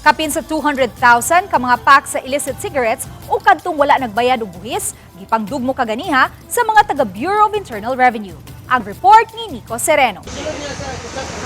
Kapin sa 200,000 ka mga pack sa illicit cigarettes o kadtong wala nagbayad og buhis, gipangdugmo kaganiha sa mga taga Bureau of Internal Revenue. Ang report ni Nico Sereno.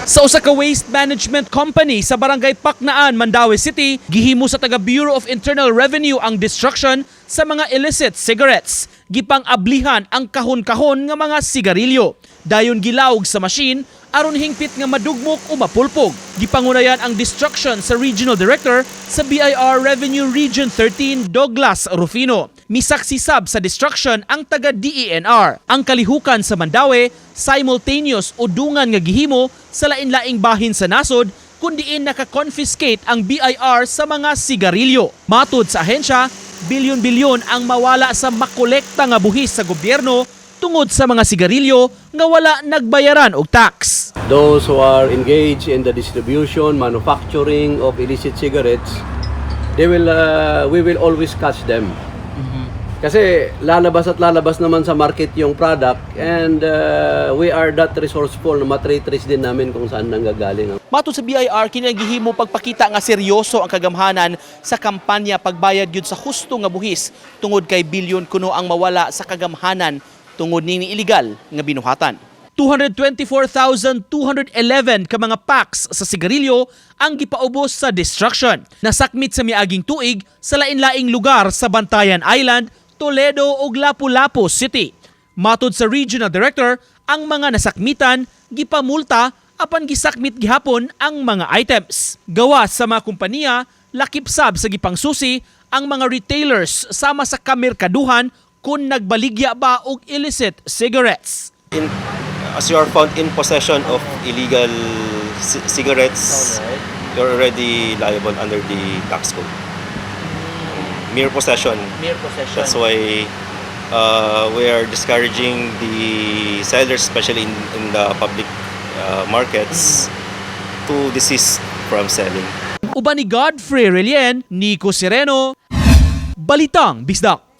Sa usa ka waste management company sa Barangay Paknaan, Mandaue City, gihimo sa taga Bureau of Internal Revenue ang destruction sa mga illicit cigarettes. Gipang-ablihan ang kahon-kahon nga mga sigarilyo. Dayon gilawog sa machine aron hingpit nga madugmok o mapulpog. Gipangunayan ang destruction sa Regional Director sa BIR Revenue Region 13, Douglas Rufino. Misaksi sab sa destruction ang taga DENR. Ang kalihukan sa Mandaue, simultaneous o dungan nga gihimo sa lain-laing bahin sa nasod kun diin naka-confiscate ang BIR sa mga sigarilyo. Matud sa ahensya, bilyon-bilyon ang mawala sa makolekta nga buhis sa gobyerno tungod sa mga sigarilyo nga wala nagbayaran og tax. Those who are engaged in the distribution, manufacturing of illicit cigarettes, they will we will always catch them. Kasi lalabas at lalabas naman sa market yung product and we are that resourceful na matrace din namin kung saan nanggagaling. Matod sa BIR, kini ang gihimo pagpakita nga seryoso ang kagamhanan sa kampanya pagbayad gyud sa husto nga buhis tungod kay bilyon kuno ang mawala sa kagamhanan tungod nini illegal nga binuhatan. 224,211 ka mga packs sa sigarilyo ang gipaubos sa destruction. Nasakmit sa miaging tuig sa lain-laing lugar sa Bantayan Island, Toledo ug Lapu-Lapu City. Matod sa Regional Director, ang mga nasakmitan gipamulta apan gisakmit gihapon ang mga items. Gawas sa mga kompanya, lakip sab sa gipangsusi ang mga retailers sama sa kamerkaduhan kung nagbaligya ba og illicit cigarettes. In as you are found in possession of illegal cigarettes, you're already liable under the tax code. Mere possession. Mere possession. That's why we are discouraging the sellers, especially in the public markets, to desist from selling. Uban ni Godfrey Relien, Nico Sereno, Balitang Bisdak.